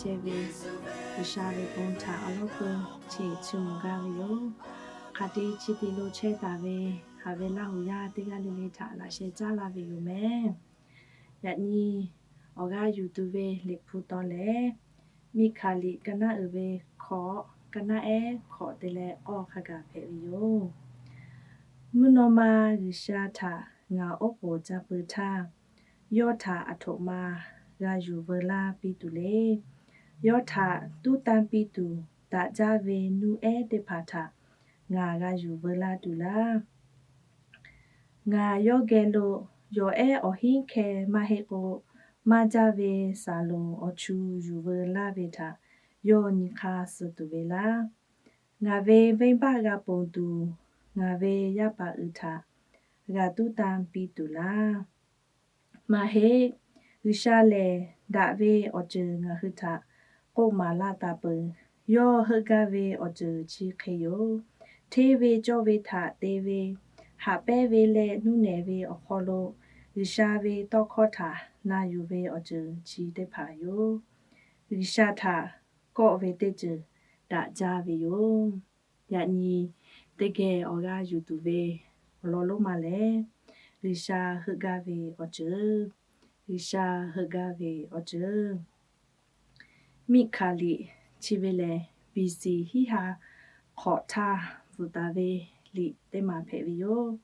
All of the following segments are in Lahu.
chehˇ ve G'uiˬsha ve bon htaꞈ awˬ lawˉ peuˬ cheꞈ chiˇ mvuh gaˇ ve yoˬ. Hk'aˬ te chi te lo chehˇ taˍ ve haꞈ ve Laˇ huˍ yaˇ teˇ g'aˇ le le htaꞈ laꞈ sheh caˉ laˇ ve yoˬ mehˍ. Yaꞈ nyi awˬ g'aˇ yuˬ tuˬ ve Liꞈ hpu taw lehˬ, Miˆhkaˍliꞈ ka naˉ uiˍ ve hkawꞈ, ka naˉ ehˉ hkawꞈ te leh k'awˇ hk'a gaˬ hpehꞈ ve yoˬ. Mvuhˇ naw ma G'uiˬsha htaꞈ ngaˬ oˉ k'oˍ ca pui htaˇ, yawˇ htaꞈ aˬ htoꞈ ma g'a yuˬ veu laˇ piˇ tuˬ le. Yawˇ htaꞈ tuˉ tanˇ piˇ tuˬ daꞈ jaˇ ve nuˇ ehˉ teˇ hpaˍ htaꞈ ngaˬ g'a yuˬ veu laˇ tuˬ laˇ. Ngaˬ yawˇ geh lo yawˬ ehˉ awˬ hinˉ hkeh maˇ heˆ k'o, maˇ jaˇ ve saˍ loˍ awˬ chu yuˬ veu laˇ ve htaꞈ yawˇ nyi hk'aˇ suh tuˬ ve laˇ. Ngaˬ ve venˇbaˆ g'a ponˬ tuˬ, ngaˬ ve yaˇ paˍ uiˍ htaꞈ g'a tuˉ tanˇ piˇ tuˬ laˇ. Maˇ heˆ, G'uiˬsha lehˬ daꞈ ve awˬ ceuˬ ngaˬ hui htaꞈ k'oˆ maˍ laˇ taˍ peuˬ. Yawˇ heuˆ gaˇ ve awˬ ceuˬ chi hk'e yoˬ. Hteˇ ve cawˇ ve htaꞈ te ve, haꞈ pehnˇ ve leh nuˇ nehˬ ve awˬ hk'aw lo G'uiˬsha ve tawˇ hkawˇ htaꞈ na yuˬ ve awˬ ceuˬ chi teˇ hpaˍ yoˬ. G'uiˬsha htaꞈ kawˆ ve teˇ ceuˬ daꞈ jaˇ ve yoˬ. Yaꞈ nyi teˇ geh awˬ g'aˇ yuˬ tuˬ ve awˬ lawn lonˉ ma lehˬ, G'uiˬsha heuˆ gaˇ ve awˬ ceuˬ, G'uiˬsha heuˆ gaˇ ve awˬ ceuˬ. Miˆhkaˍliꞈ chi ve lehˬ, B C hiˉ ha hk'awꞈ htaˇ bvuhꞈ taˍ ve liꞈ teˇ ma hpehꞈ ve yoˬ.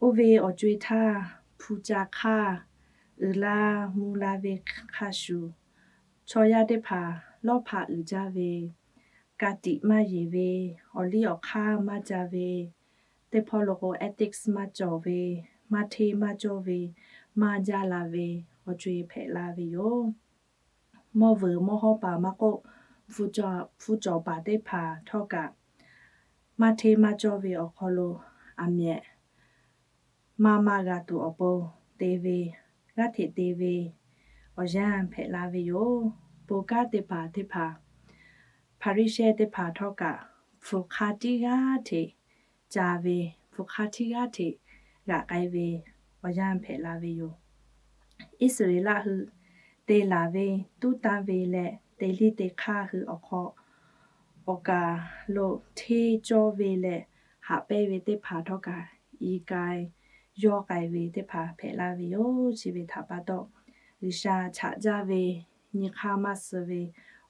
Oˇ ve awˬ co-e htaˇ, hpu ca hk'aˇ uiˍ la mvuh la ve hk'a shuˍ, chaw yaˇ teˇ hpaˍ lawˇ hpaꞈ uiˍ jaˇ ve, ka tiꞈ maˇ yeˬ ve, awˬ liˇ awˬ hk'aˇ maˇ ca ve, teˇ hpawˇ lo k'o ethics maˇ cawˬ ve, maˇ hteˇ maˇ cawˇ ve, maˇ jaˇ la ve awˬ co-e hpehꞈ la ve yoˬ. Mawˇ vuiˬ mawˇ hawˉ paˍ maˇ k'oˆ, hpu cawˬ paˍ teˇ hpaˍ htawˇ kaꞈ maˇ hteˇ maˇ cawˇ ve awˬ hk'aw lo aˬ mehꞈ maˇ maˇ g'a tuˬ awˬ pon te ve, g'aˇ hteꞈ te ve awˬ yanˇ hpehꞈ la ve yoˬ. Bon kanˉ te paˍ teˇ hpaˍ, Hpaˍriˍsehˇ teˇ hpaˍ htawˇ kaꞈ, hpu hk'aˇ tiˉ g'aˇ hteꞈ ca ve, hpu hk'aˇ tiˉ g'aˇ hteꞈ g'aꞈ k'ai ve awˬ yanˇ hpehꞈ la ve yoˬ. Iˉsaˍreˍlaˆ hui te laˬ ve, tuˉ tanˇ ve leh te liˇ te hk'aˇ hui awˬ hk'aw, awˬ kaˍ lo hteˇ cawˇ ve leh haꞈ pehnˇ ve teˇ hpaˍ htawˇ kaꞈ, i k'ai yawˇ k'ai ve teˇ hpaˍ hpehꞈ laˇ ve yoˬ. Chi ve htaꞈ pa taw, G'uiˬsha chaꞈ jaˇ ve nyi hk'aˇ maˇ suh ve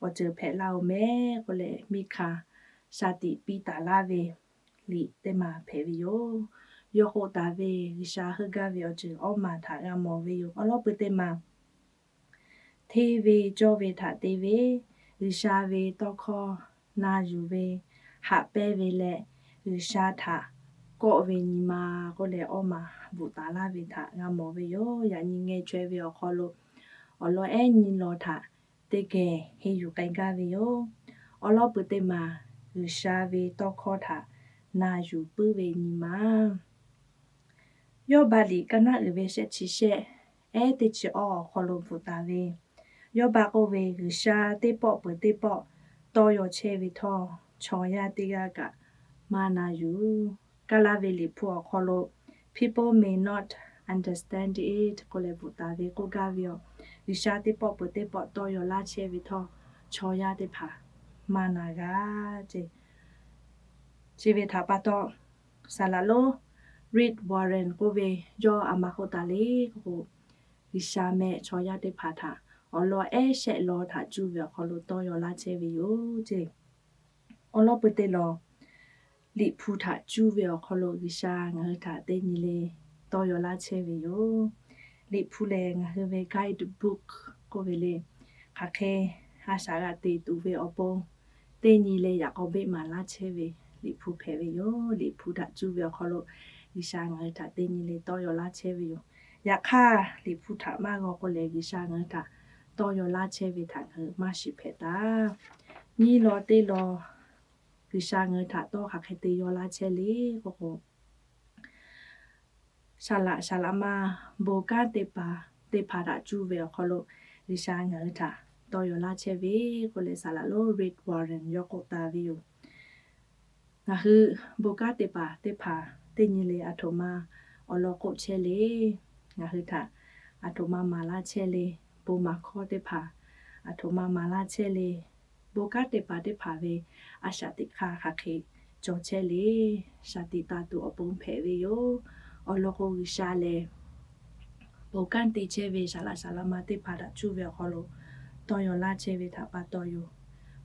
awˬ ceuˬ hpehꞈ laˇ-oˬ mehˍ k'oˆ leh, Miˆhkaˍ shaˍ tiꞈ piˇ taˍ laˇ ve liꞈ teˇ ma hpehꞈ ve yoˬ. Yawˇ k'oˆ taˍ ve G'uiˬsha heuˆ gaˇ ve awˬ ceuˬ awˇ maˬ htaꞈ g'a mawˬ ve yoˬ. Awˬ lawn peuˬ teˇ maˬ, hteˇ ve cawˇ ve htaꞈ te ve, G'uiˬsha ve tawˇ hkawˇ na yuˬ ve, haꞈ pehnˇ ve leh G'uiˬsha htaꞈ kawˆ ve nyi ma k'oˆ leh, awˇ maˬ bvuhꞈ taˍ laˇ ve htaꞈ g'a mawˬ ve yoˬ. Yaꞈ nyi ngeh chaweh ve awˬ hk'aw lo awˬ lawn ehˉ nyi law htaꞈ teˇ geh henˇ yuˬ k'ai gaˇ ve yoˬ. Awˬ lawn peuˬ teˇ maˬ, G'uiˬsha ve tawˇ hkawˇ htaꞈ na yuˬ puiˉ ve nyi ma. Yawˇbaˆ liꞈ ka naˉ uiˍ ve shehˆ chi shehˆ, ehˉ teˇ chi awˇ awˬ hk'aw lo bvuhꞈ taˍ ve, Yawˇbaˆ k'oˆ ve, G'uiˬsha teˇ pawˆ peuˬ teˇ pawˆ tawˇ yaw chehˇ ve htawˇ, chaw yaˇ teˇ g'aˇ kaꞈ maˇ na yuˬ. Kaˇ laˇ ve liꞈ hpu awˬ hk'aw lo, People may not understand it k'oˆ leh bvuhꞈ taˍ ve k'oˆ gaˇ ve yoˬ. G'uiˬsha teˇ pawˆ peuˬ teˇ pawˆ tawˇ yaw laˇ chehˇ ve htawˇ, chaw yaˇ teˇ hpaˍ maˇ na g'a ce. Chi ve htaꞈ pa taw, saˍ laꞈ lonˉ Rick Warren k'oˆ ve, yawˇ a ma k'oˆ taˍ le k'o, G'uiˬsha meh chaw yaˇ teˇ hpaˍ htaꞈ awˬ lawn ehˉ shehˆ law htaꞈ cuˇ ve awˬ hk'aw lo tawˇ yaw laˇ chehˇ ve yoˬ ce. Awˬ lawn peuˬ teˇ law, liꞈ hpu htaꞈ cuˇ ve awˬ hk'aw lo G'uiˬsha ngaˬ hui htaꞈ teˇ nyi le tawˇ yaw laˇ chehˇ ve yoˬ. Liꞈ hpu lehˬ, ngaˬ hui ve guidebook k'oˆ ve le, hk'aˬ hk'e a shaꞈ g'a te tuˬ ve awˬ pon teˇ nyi le yaꞈ k'aw beˆ maˍ laˇ chehˇ ve liꞈ hpu hpehꞈ ve yoˬ. Liꞈ hpu htaꞈ cuˇ ve awˬ hk'aw lo G'uiˬsha ngaˬ hui htaꞈ teˇ nyi le tawˇ yaw laˇ chehˇ ve yoˬ. Yaꞈ hk'aˇ, liꞈ hpu htaꞈ maˇ g'aw k'o leh, G'uiˬsha ngaˬ hui htaꞈ tawˇ yaw laˇ chehˇ ve htaꞈ ngaˬ hui maˇ shiˍ hpehꞈ taˍ. Nyiˇ law teˇ law, G'uiˬsha ngaˬ hui htaꞈ tawˇ hk'aˬ hk'e te yaw laˇ chehˇ le k'oˆ k'o, saˍ laꞈ saˍ laꞈ ma bon kanˉ te paˍ teˇ hpaˍ htaꞈ cuˇ ve awˬ hk'aw lo G'uiˬsha ngaˬ hui htaꞈ tawˇ yaw laˇ chehˇ ve k'oˆ leh, saˍ laꞈ lonˉ Rick Warren yawˇ k'oˆ taˍ ve yoˬ. Ngaˬ hui bon kanˉ te paˍ teˇ hpaˍ teˇ nyi le aˬ htoꞈ ma awˬ lawn k'oˆ chehˇ le. Ngaˬ hui htaꞈ aˬ htoꞈ ma maˍ laˇ chehˇ le. Bon maˍ hkawˇ teˇ hpaˍ Aˬ htoꞈ ma maˍ laˇ chehˇ le. Bon kanˉ te paˍ teˇ hpaˍ ve a shaꞈ teꞈ hk'aˇ hk'aˬ hk'e cawˬ chehˇ le. Shaˍ tiꞈ taˍ tuˬ awˬ pon hpehꞈ ve yoˬ. Awˬ lawn k'o, G'uiˬsha lehˬ bon kanˉ te chehˇ ve saˍ laꞈ saˍ laꞈ ma teˇ hpaˍ htaꞈ cuˇ ve awˬ hk'aw lo tawˇ yaw laˇ chehˇ ve htaꞈ pa taw yoˬ.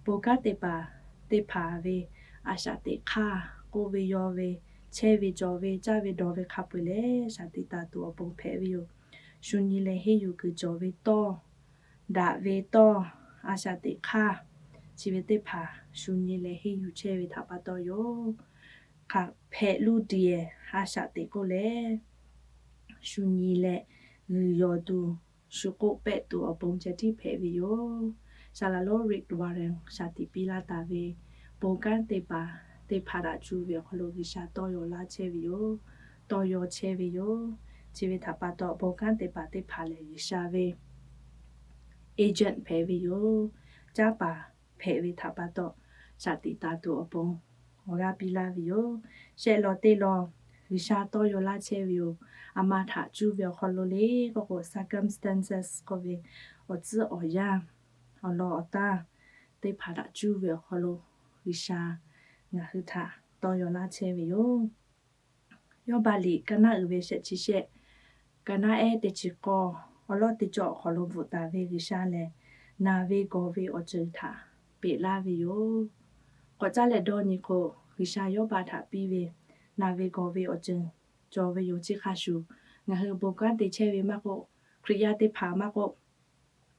Bon kanˉ te paˍ teˇ hpaˍ ve a shaꞈ teꞈ hk'aˇ k'oˆ ve, yaw ve, chehˇ ve, cawˬ ve, caˇ ve, dawˬ ve hk'a peu-eˬ lehˬ, shaˍ tiꞈ taˍ tuˬ awˬ pon hpehꞈ ve yoˬ. Shu nyi leh henˇ yuˬ kuiˬ cawˬ ve tawˇ, daꞈ ve tawˇ, a shaꞈ teꞈ hk'aˇ chi ve teˇ hpaˍ shu nyi leh henˇ yuˬ chehˇ ve htaꞈ pa taw yoˬ. Hk'aˬ hpehꞈ luˇ tiˍ a shaꞈ teꞈ k'oˆ leh, shu nyi leh g'uiˬ yawˬ tuˬ, shu k'oˆ pehˆ tuˬ awˬ pon ceh tiˉ hpehꞈ ve yoˬ. Saˍ laꞈ lonˉ Rick Warren shaˍ tiꞈ piˇ laˇ taˍ ve, bon kanˉ te paˍ teˇ hpaˍ htaꞈ cuˇ ve awˬ hk'aw lo G'uiˬsha tawˇ yaw laˇ chehˇ ve yoˬ. Tawˇ yaw chehˇ ve yoˬ. Chi ve htaꞈ pa taw, bon kanˉ te paˍ teˇ hpaˍ lehˬ, G'uiˬsha ve agent hpehꞈ ve yoˬ. Caˉ paˍ hpehꞈ ve htaꞈ pa taw, shaˍ tiꞈ taˍ tuˬ awˬ pon awˬ g'aˇ piˇ laˇ ve yoˬ. Shehˆ law teˇ law G'uiˬsha tawˇ yaw laˇ chehˇ ve yoˬ. Aˬ ma htaꞈ cuˇ ve awˬ hk'aw lo le k'oˆ k'o, circumstances k'oˆ ve, awˬ tcuhˉ awˬ yanˇ, awˬ lawn awˬ tanˇ teˇ hpaˍ htaꞈ cuˇ ve awˬ hk'aw lo G'uiˬsha ngaˬ hui htaꞈ tawˇ yaw laˇ chehˇ ve yoˬ. Yawˇbaˆ liꞈ ka naˉ uiˍ ve shehˆ chi shehˆ, ka naˉ ehˉ teˇ chi k'awˇ, awˬ lawˉ teˇ cawˇ awˬ hk'aw lo bvuhꞈ taˍ ve G'uiˬsha lehˬ, naˬ ve gawˬ ve awˬ ceuˬ htaꞈ peꞈ laˇ ve yoˬ. K'awꞈ caˉ leh dawˇ nyi k'o, G'uiˬsha Yawˇbaˆ htaꞈ piˇ ve naˬ ve gawˬ ve awˬ ceuˬ cawˬ ve yoˬ. Chi hk'a shuˍ, ngaˬ hui bon kanˉ te chehˇ ve maˇ k'oˆ, Hkriꞈ yaˇ teˇ hpaˍ maˇ k'oˆ,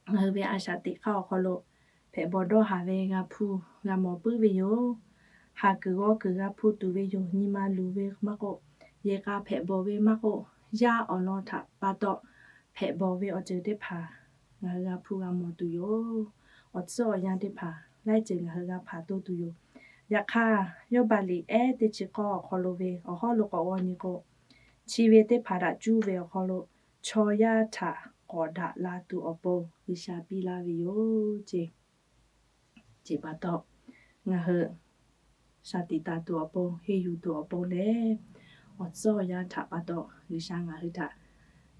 ngaˬ hui ve a shaꞈ teꞈ hk'aˇ awˬ hk'aw lo hpehꞈ bawˬ dawˇ haˍ ve g'a hpuˇ g'a mawˬ puiˉ ve yoˬ. Haˍ kuiˬ g'awˇ kuiˬ g'a hpuˇ tuˬ ve yoˬ. Nyi ma luˬ ve maˇ k'oˆ, yehˬ k'a hpehꞈ bawˬ ve maˇ k'oˆ, yaˇ awˬ lawn htaꞈ pa taw hpehꞈ bawˬ ve awˬ ceuˬ teˇ hpaˍ ngaˬ hui g'a hpuˇ g'a mawˬ tuˬ yoˬ. Awˬ tcuhˉ awˬ yanˇ teˇ hpaˍ laiˉ ceuˬ ngaˬ hui g'a hpanˍ toˇ tuˬ yoˬ. Yaꞈ hk'aˇ, Yawˇbaˆ liꞈ ehˉ teˇ chi k'awˇ awˬ hk'aw lo ve awˬ hawˉ lo k'awꞈ g'aw nyi k'o, chi ve teˇ hpaˍ htaꞈ cuˇ ve awˬ hk'aw lo chaw yaˇ htaꞈ k'awꞈ daꞈ la tuˬ awˬ pon G'uiˬsha piˇ laˇ ve yoˬ ce. Chi pa taw, ngaˬ hui shaˍ tiꞈ taˍ tuˬ awˬ pon, henˇ yuˬ tuˬ awˬ pon leh, awˬ tcuhˉ awˬ yanˇ htaꞈ pa taw G'uiˬsha ngaˬ hui htaꞈ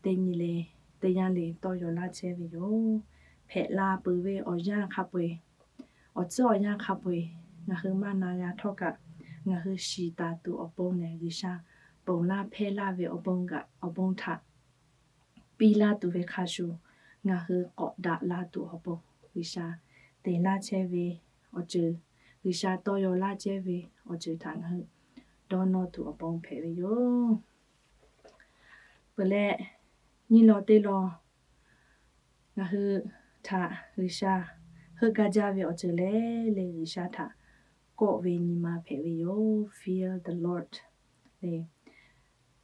teˇ nyi le teˇ yanˇ le tawˇ yaw laˇ chehˇ ve yoˬ. Hpehꞈ la peuˬ ve awˬ yanˇ hk'a peu-eˬ, awˬ tcuhˉ awˬ yanˇ hk'a peu-eˬ, ngaˬ hui maˇ na g'a htawˇ kaꞈ, ngaˬ hui shiˍ taˍ tuˬ awˬ pon lehˬ, G'uiˬsha ponˬ laˇ hpehˇ laˇ ve awˬ pon kaꞈ awˬ pon htaꞈ piˇ laˇ tuˬ ve hk'a shuˍ, ngaˬ hui k'awꞈ daꞈ la tuˬ awˬ pon G'uiˬsha te laˇ chehˇ ve awˬ ceuˬ, G'uiˬsha tawˇ yaw laˇ chehˇ ve awˬ ceuˬ htaꞈ ngaˬ hui dawˇ nawˇ tuˬ awˬ pon hpehꞈ ve yoˬ. Peuˬ leh, nyiˇ law teˇ law ngaˬ hui htaꞈ G'uiˬsha heuˆ gaˇ jaˇ ve awˬ ceuˬ leh leh G'uiˬsha htaꞈ kawˆ ve nyi ma hpehꞈ ve yoˬ. Fear the Lord le.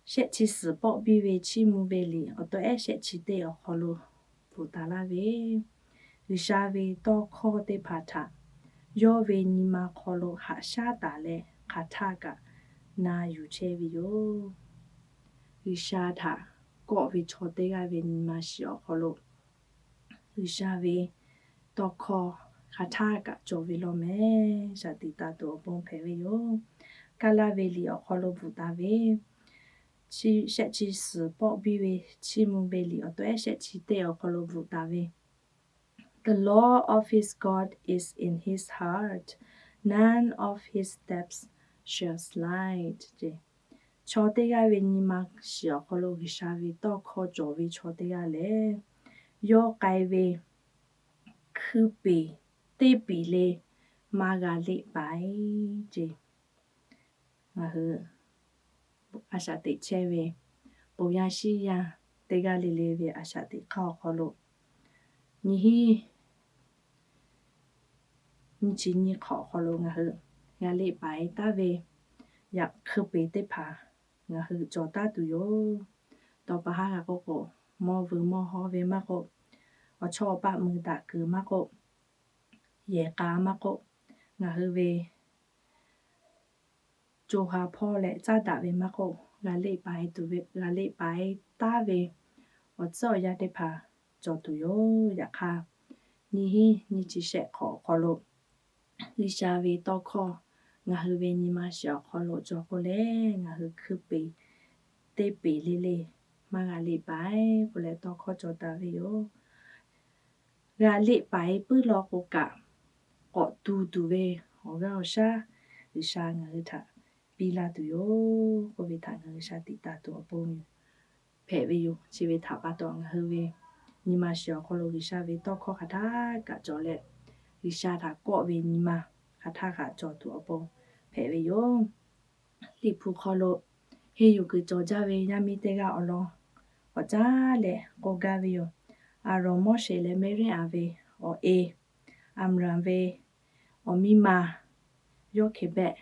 Shehˆ chi suhˍ pawˆ biˇ ve Chiˇ mvuh ve liꞈ awˬ taw ehˉ shehˆ chi teˇ awˬ hk'aw lo bvuhꞈ taˍ laˇ ve, G'uiˬsha ve tawˇ hkawˇ teˇ hpaˍ htaꞈ yawˇ ve nyi ma hk'aw lo haꞈ shaˉ taˍ leh hk'aˬ htaˇ kaꞈ na yuˬ chehˇ ve yoˬ. G'uiˬsha htaꞈ kawˆ ve chaw teˇ g'aˇ ve nyi ma shiˍ awˬ hk'aw lo G'uiˬsha ve tawˇ hkawˇ hk'aˬ htaˇ kaꞈ cawˬ ve law mehˍ. Shaˍ tiꞈ taˍ tuˬ awˬ pon hpehꞈ ve yoˬ. Kaˇ laˇ ve liꞈ awˬ hk'aw lo bvuhꞈ taˍ ve, shehˆ chi suhˍ pawˆ biˇ ve Chiˇ mvuh ve liꞈ awˬ taw ehˉ shehˆ chi teˇ awˬ hk'aw lo bvuhꞈ taˍ ve, The law of his God is in his heart, none of his steps shall slide ce. Chaw teˇ g'aˇ ve nyi ma shiˍ awˬ hk'aw lo G'uiˬsha ve tawˇ hkawˇ cawˬ ve chaw teˇ g'aˇ lehˬ, yawˇ k'ai ve hkui peˍ teˇ peˍ le maˇ g'a leˆ paˍ ce. Ngaˬ hui a shaꞈ teꞈ chehˇ ve, bon yaˇ shiˉ yaˇ teˇ g'aˇ le le ve a shaꞈ teꞈ hk'aˇ awˬ hk'aw lo, nyi hiˉ nyi chi nyi hk'awꞈ awˬ hk'aw lo ngaˬ hui g'a leˆ paˍ taˉ ve, yaꞈ hkui peˍ teˇ hpaˍ ngaˬ hui cawˬ taˉ tuˬ yoˬ. Tawˇ pa haˉ g'a k'oˆ k'o, mawˇ vuiˬ mawˇ hawˇ ve maˇ k'oˆ, awˬ chawˇ awˬ paˆ mui daꞈ kuiˬ maˇ k'oˆ, yehˬ k'a maˇ k'oˆ, ngaˬ hui ve co ha hpawˇ leh caˉ daꞈ ve maˇ k'oˆ, g'a leˆ paˍ tuˬ ve, g'a leˆ paˍ taˉ ve awˬ tcuhˉ awˬ yanˇ teˇ hpaˍ cawˬ tuˬ yoˬ. Yaꞈ hk'aˇ, nyi hiˉ nyi chi shehˆ hk'awꞈ awˬ hk'aw lo G'uiˬsha ve tawˇ hkawˇ ngaˬ hui ve nyi ma shiˍ awˬ hk'aw lo cawˬ k'o leh, ngaˬ hui hkui peˍ teˇ peˍ le le maˇ g'a leˆ paˍ k'oˆ leh tawˇ hkawˇ cawˬ taˍ ve yoˬ. g'a leˆ paiˍ puiˉ law k'o kaꞈ, k'awꞈ tu tuˬ ve awˬ g'aˇ awˬ shaˉ G'uiˬsha ngaˬ hui htaꞈ piˇ laˇ tuˬ yoˬ k'oˆ ve htaꞈ ngaˬ hui G'uiˬsha tiꞈ taˍ tuˬ awˬ pon hpehꞈ ve yoˬ. Chi ve htaꞈ pa taw ngaˬ hui ve nyi ma shiˍ awˬ hk'aw lo G'uiˬsha ve tawˇ hkawˇ hk'aˬ htaˇ kaꞈ cawˬ leh, G'uiˬsha htaꞈ kawˆ ve nyi ma hk'aˬ htaˇ kaꞈ cawˬ tuˬ awˬ pon hpehꞈ ve yoˬ. Liꞈ hpu hk'aw lo henˇ yuˬ kuiˬ cawˬ jaˇ ve yaˇ miˇ teˇ g'aˇ awˬ lawn k'awꞈ caˉ leh k'oˆ gaˇ ve yoˬ. Aˍronˍ, Moˉseˍ leh Meˇriˆaˍ ve awˬ e, Aˍmranˍ ve awˬ miˇ ma Yoˇhkeˍbehˆ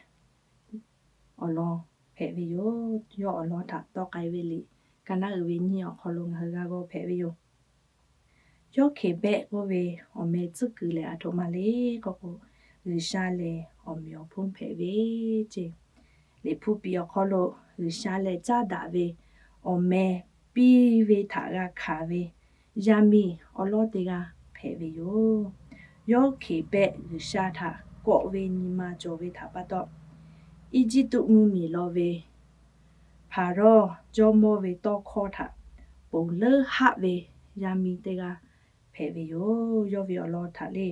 awˬ lawn hpehꞈ ve yoˬ. Yawˇ awˬ lawn htaꞈ tawˆ k'ai ve liꞈ ka naˉ uiˍ ve nyiˇ awˬ hk'aw lo ngaˬ hui g'a g'aw hpehꞈ ve yoˬ. Yoˇhkeˍbehˆ k'oˆ ve awˬ meh tcuhˉ kuiˬ lehˬ aˬ htoꞈ ma le k'oˆ k'o, G'uiˬsha lehˬ awˬ meꞈ awˬ hponˇ hpehꞈ ve ce. Liꞈ hpu piˍ awˬ hk'aw lo G'uiˬsha lehˬ caˇ daꞈ ve awˬ meh piˇ ve htaꞈ g'a hkanˍ ve yaˇ miˇ awˉ lawˉ teˇ g'aˇ hpehꞈ ve yoˬ. Yoˇhkeˍbehˆ G'uiˬsha htaꞈ kawˆ ve nyi ma cawˬ ve htaꞈ pa taw, Eˇjiˇtuꞈ mvuhˇmiˬ law ve Hpaˍrawˇ jawˇmawˇ ve tawˇ hkawˇ htaꞈ ponˬ leuˉ haˆ ve yaˇ miˇ teˇ g'aˇ hpehꞈ ve yoˬ. Yawˇ ve awˬ lawn htaꞈ le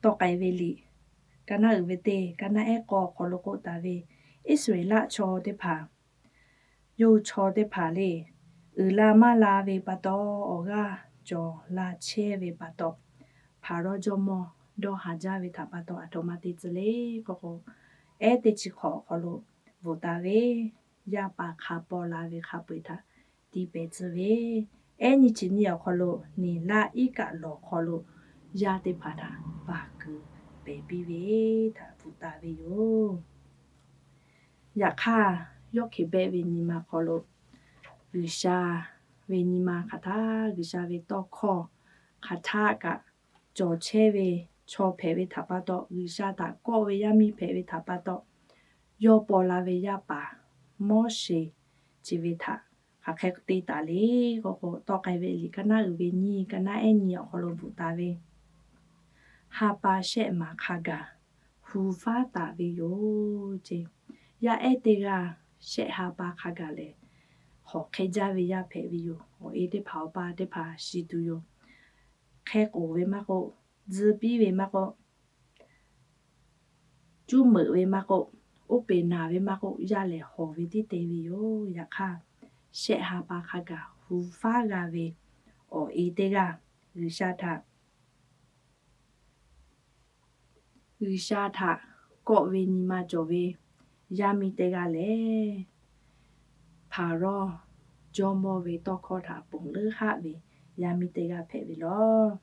tawˆ k'ai ve liꞈ ka naˉ uiˍ ve teˇ ka naˉ ehˉ k'awˇ awˬ hk'aw lo k'oˆ taˍ ve, Iˉsaˍreˍlaˆ chaw teˇ hpaˍ, yawˇ hui chaw teˇ hpaˍ le, uiˍ la maˇ la ve pa taw awˬ g'aˇ cawˬ la chehˇ ve pa taw, Hpaˍrawˇ jawˇmawˇ dawˇ haˍ jaˇ ve htaꞈ pa taw aˬ htoꞈ ma te tcuh le k'oˆ k'o, ehˉ teˇ chi hk'awꞈ awˬ hk'aw lo bvuhꞈ taˍ ve, yaˇ paˍ hk'a paw la ve hk'a peu-eˬ htaꞈ tiˇ pehˍ tcuh ve, ehˉ nyiˇ chi nyiˇ awˬ hk'aw lo neˬ laˇ iˉ kaˆ lawˬ hk'aw lo yaˇ teˇ hpaˍ htaꞈ baˬ kuiˬ pehˍ piˇ ve htaꞈ bvuhꞈ taˍ ve yoˬ. Yaꞈ hk'aˇ, Yoˇhkeˍbehˆ ve nyi ma hk'aw lo G'uiˬsha ve nyi ma hk'aˬ htaˇ, G'uiˬsha ve tawˇ hkawˇ hk'aˬ htaˇ kaꞈ cawˬ chehˇ ve chaw hpehꞈ ve htaꞈ pa taw, G'uiˬsha htaꞈ kawˆ ve yaˇ miˇ hpehꞈ ve htaꞈ pa taw, yawˇ paw la ve yaˇ paˍ Moˉseˍ chi ve htaꞈ hk'aˬ hk'e te taˍ le k'oˆ k'o, tawˆ k'ai ve liꞈ ka naˉ uiˍ ve nyiˇ ka naˉ ehˉ nyiˇ awˬ hk'aw lo bvuhꞈ taˍ ve, ha pa shehˆ ma hk'a gaˬ hu faˉ taˍ ve yoˬ ce. Yaˇ ehˉ teˇ g'aˇ shehˆ ha pa hk'a gaˬ lehˬ, hawˍ hk'e jaˇ ve yaˇ hpehꞈ ve yoˬ. Awˬ e teˇ hpaˍ awˬ pa teˇ hpaˍ shiˍ tuˬ yoˬ. Hk'e k'oˍ ve maˇ k'oˆ, tzuh piˇ ve maˇ k'oˆ, cuˇ meuꞈ ve maˇ k'oˆ, oˇ peˬ naˬ ve maˇ k'oˆ, yaˇ lehˬ hawˍ ve tiˉ te ve yoˬ. Yaꞈ hk'aˇ, shehˆ ha pa hk'a gaˬ hu faˉ g'a ve awˬ e teˇ g'aˇ, G'uiˬsha htaꞈ G'uiˬsha htaꞈ kawˆ ve nyi ma cawˬ ve yaˇ miˇ teˇ g'aˇ lehˬ, Hpaˍrawˇ jawˇmawˇ ve tawˇ hkawˇ htaꞈ ponˬ leuˉ haˆ ve yaˇ miˇ teˇ g'aˇ hpehꞈ ve lawˬ.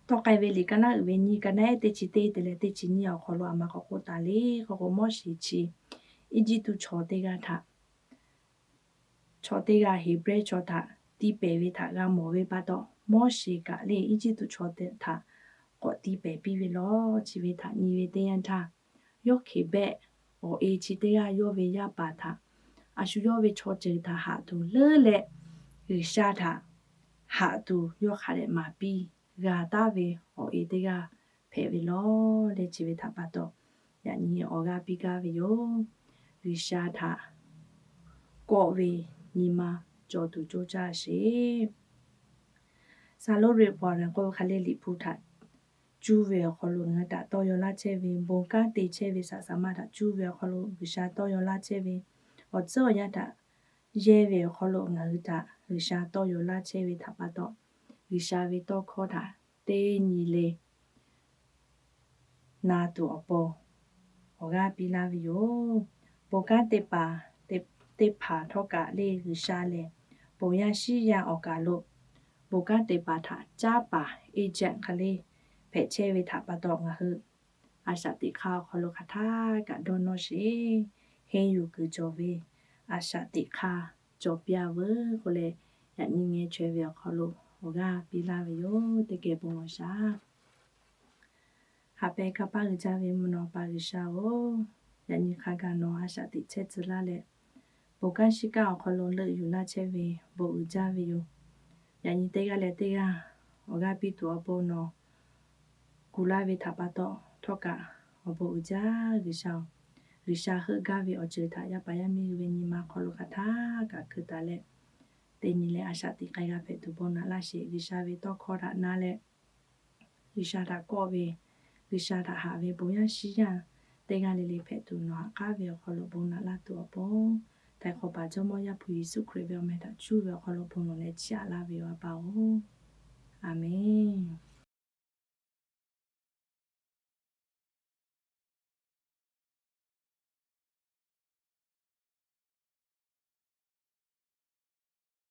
Tawˆ k'ai ve liꞈ ka naˉ uiˍ ve nyiˇ ka naˉ ehˉ teˇ chi teˇ te leh teˇ chi nyiˇ awˬ hk'aw lo aˬ ma k'awꞈ k'oˆ taˍ le k'oˆ k'o, Moˉseˍ chi Eˇjiˇtuꞈ chaw teˇ g'aˇ htaꞈ chaw teˇ g'aˇ Heˍbrehˇ chaw htaꞈ tiˇ pehˍ ve htaꞈ g'a mawˬ ve pa taw, Moˉseˍ kaꞈ le Eˇjiˇtuꞈ chaw htaꞈ k'awꞈ tiˇ pehˍ piˇ ve lawˬ. Chi ve htaꞈ nyi ve teˇ yanˇ htaˇ, Yoˇhkeˍbehˆ awˬ e chi teˇ g'aˇ yawˇ ve yaˇ paˍ htaꞈ, a shu yawˇ ve chaw ceuˬ htaꞈ haꞈ tuˬ leuˉ leh, G'uiˬsha htaꞈ haꞈ tuˬ yawˇ hk'a dehꞈ maˍ piˇ g'a taˍ ve awˬ e teˇ g'aˇ hpehꞈ ve lawˬ leh, chi ve htaꞈ pa taw yaꞈ nyi awˬ g'aˇ piˇ gaˇ ve yoˬ. G'uiˬsha htaꞈ kawˆ ve nyi ma cawˬ tuˬ coˇ caˇ sheˍ. Saˍloˇ Reˍbaˍrenˍ k'oˆ ve hk'a le, liꞈ hpu htaꞈ cuˇ ve awˬ hk'aw lo ngaˬ hui htaꞈ tawˇ yaw laˇ chehˇ ve, bon kanˉ te chehˇ ve saꞈ saˍ ma htaꞈ cuˇ ve awˬ hk'aw lo G'uiˬsha tawˇ yaw laˇ chehˇ ve, awˬ tcuhˉ awˬ yanˇ htaꞈ yehˇ ve awˬ hk'aw lo ngaˬ hui htaꞈ G'uiˬsha tawˇ yaw laˇ chehˇ ve htaꞈ pa taw, G'uiˬsha ve tawˇ hkawˇ htaꞈ teˇ nyi le na tuˬ awˬ pon awˬ g'aˇ piˇ laˇ ve yoˬ. Bon kanˉ teˇ hpaˍ, teˇ hpaˍ htawˇ kaꞈ le G'uiˬsha lehˬ, bon yaˇ shiˉ yaˇ awˬ kaˬ lo bon kanˉ teˇ hpaˍ htaꞈ caˉ paˍ agent hk'e le hpehꞈ chehˇ ve htaꞈ pa taw, ngaˬ hui a shaꞈ teꞈ hk'aˇ awˬ hk'aw lo hk'aˬ htaˇ kaꞈ dawˇ nawˇ sheˍ. Henˇ yuˬ kuiˬ cawˬ ve a shaꞈ teꞈ hk'aˇ cawˬ piˇ-a veuˬ k'oˆ leh, yaꞈ nyi ngeh chaweh ve awˬ hk'aw lo awˬ g'aˇ piˇ laˇ ve yoˬ. Teˇ geh bon lawˬ shaˍ. Haꞈ pehnˇ kanˇ paˆ uiˍ jaˇ ve mvuhˇ naw pa G'uiˬsha-oˬ, yaꞈ nyi hk'a gaˬ nawˬ a shaꞈ teꞈ chehˇ tcuh laˇ leh, bon kanˉ shiˉ kanˉ awˬ hk'aw lo leuˆ yuˬ laˇ chehˇ ve bon uiˍ jaˇ ve yoˬ. Yaꞈ nyi teˇ g'aˇ leh teˇ g'aˇ awˬ g'aˇ piˇ tuˬ awˬ pon nawˬ kuˬ laˇ ve htaꞈ pa taw htawˇ kaꞈ awˬ bon uiˍ jaˇ G'uiˬsha-oˬ. G'uiˬsha heuˆ gaˇ ve awˬ ceuˬ htaꞈ yaˇ paˍ yaˇ miˇ hui ve nyi ma hk'aw lo hk'aˬ htaˇ kaꞈ keu taˍ leh, teˇ nyi leh a shaꞈ teꞈ k'ai g'a hpehꞈ tuˬ bon naꞈ laˇ sheˍ. G'uiˬsha ve tawˇ hkawˇ htaꞈ na leh, G'uiˬsha htaꞈ kawˆ ve, G'uiˬsha htaꞈ haꞈ ve bon yaˇ shiˉ yaˇ teˇ g'aˇ le le hpehꞈ tuˬ nawˬ haꞈ k'aˉ ve awˬ hk'aw lo bon naꞈ laˇ tuˬ awˬ pon, Htaiˍ hk'awꞈ paˍ Jawˇmawˇ Yaˇ hpu Yeˍsuˆ Hkriꞈ ve awˬ meh htaꞈ cuˇ ve awˬ hk'aw lo bon lawˬ leh chiˇ aꞈ laˇ ve yoˬ, A pa-oˬ. A menˬ.